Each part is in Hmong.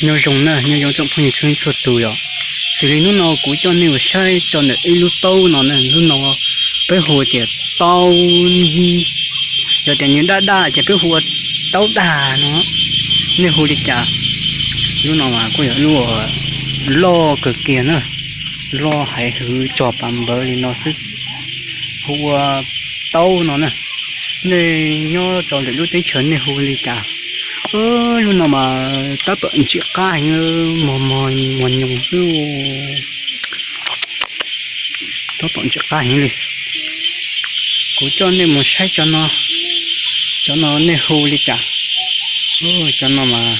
Nyob zoo na, nyob zoo tsoom phooj ywg txhua leej txhua tus yom. Xws li hnub no kuv coj nej mus saib rau ntawm ib lub taub no na, lub no peb hu tias taub, yog tias nws daj daj ces peb hu ua taub daj no, nej hu li cas? Lub no mas kuj yog lub loj kawg kiag na, loj heev hwv, tsog pas npawv li no xwb, hu ua taub no na. Nej nyob rau lwm lub teb chaws nej hu li cas? Lub no mas tab tom ntsim qab heev, mos mos mos nyoos xwb, tab tom ntsim qab heev li. Kuv coj nej mus saib cov no, cov no nej hu li cas? Cov no mas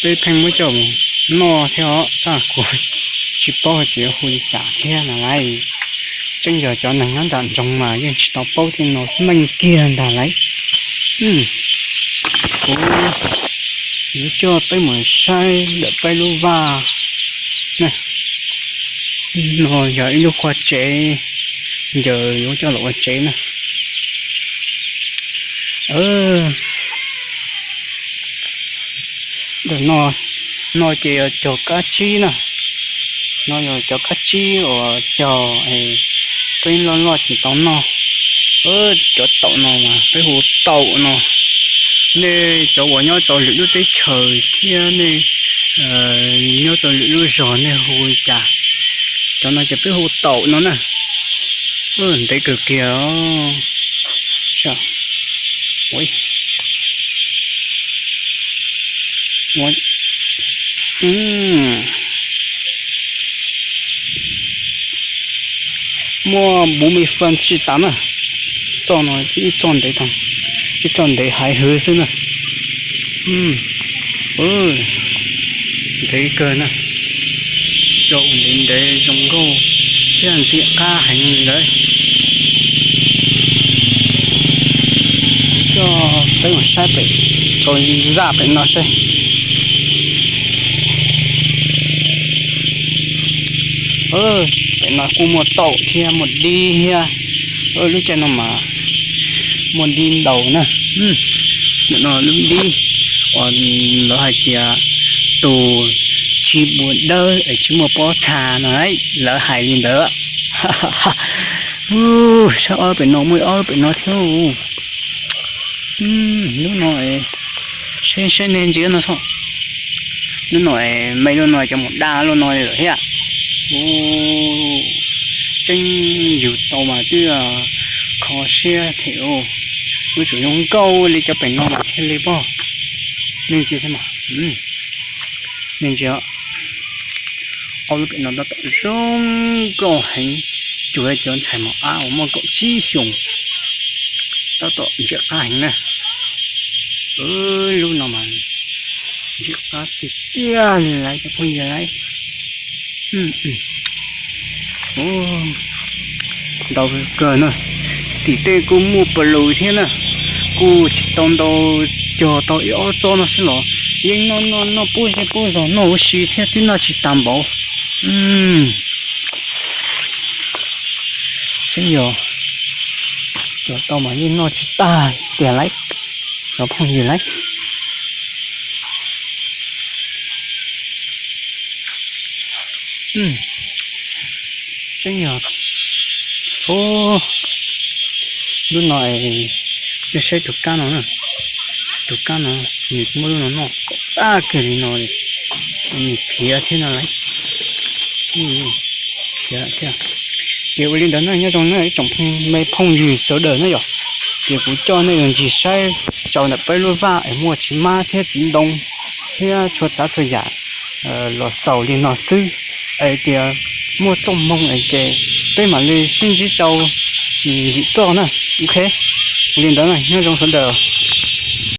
peb pheej muab coj mus noj thiab os, tab kuv tsis paub hais tias hu li cas thiab na lauj. Tseeb yog cov neeg nyob nram nroog mas yeej tsis tau paub tej no meej kiag ntag lauj. Kuv yuav coj peb mus saib ntawm peb lub vaj na. No yog ib lub qhov tsev, ncaws yuav coj los ua tsev na. Ntawm no, no ces yog cog kab tsib na. No yog cov kab tsib uas cog peb loj loj tsis tau noj. Cov taum no mas peb hu taum no. Nej cov uas nyob rau lwm lub teb chaws thiab nej nyob rau lwm lub zos nej hu li cas? Cov no ces peb hu taum no na. Ntev kawg kiag. Muaj bốn mươi phân tsis tas na. Txoj no ib txoj ntev, ib txoj ntev heev hwv xwb na. Ntev kawg na. Cog ntev ntev zoo nkauj thiab ntxim qab heev li ntawd. Coj peb mus saib pem, rau zaj pem no seb. Pem no kuj muaj taum thiab muaj dib thiab. Lub caij no mas muaj dib ntau na. Nim no lub dib uas lawv hais tias tus tsis muaj dawb es tsis muaj pob txha no, lawv hais li ntawd. Saib ob pem no, muaj ob pem no thiab. Lub no, saib saib nej ntsia no txhob. Lub no, me lub no cov mus daj lub no li lawm thiab. Tseeb yug tau mas twb kho siab thiab. Lub tseem zoo nkauj li cov pem no mas thiaj li pom. Nej ntsia, nej ntsia, ob lub pem no tab tom zoo nkauj heev, tsuas yog cov ntxhais mos ab uas muaj kaum tsib xyoos tab tom ntsim qab heev na. Lub no mas ntsim qab tiag tiag li lauj cov phooj ywg lauj. Ntau kawg na. Tim tej kuj muaj pas lus thiab na, kuj tsis tau ntau, cog tau ib ob txoj no xwb los yeej noj noj noj pub zej pub zog noj huv si thiab twb noj tsis tag npaum. Tseeb yog cog tau mas yeej noj tsis tag tiag lauj, cov phooj ywg lauj. Tseeb yog, lub no, nej saib tus kab no na, tus kab no nws muaj lub no noj kom tag kiag li no li, nws khiav thiab no lauj. Ces ua li ntawd na, nyob zoo na ib tsoom me phooj ywg sawv daws na yom, ces kuv coj nej mus ncig saib rau ntawm peb lub vaj es muaj txiv hmab thiab txiv ntoo thiab txhua tsav txhua yam los xaus li no xwb. Es tias muaj txoj hmoo es ces peb mam li sib ntsib rau lwm txoj na. Ok, ua li ntawd na, nyob zoo sawv daws.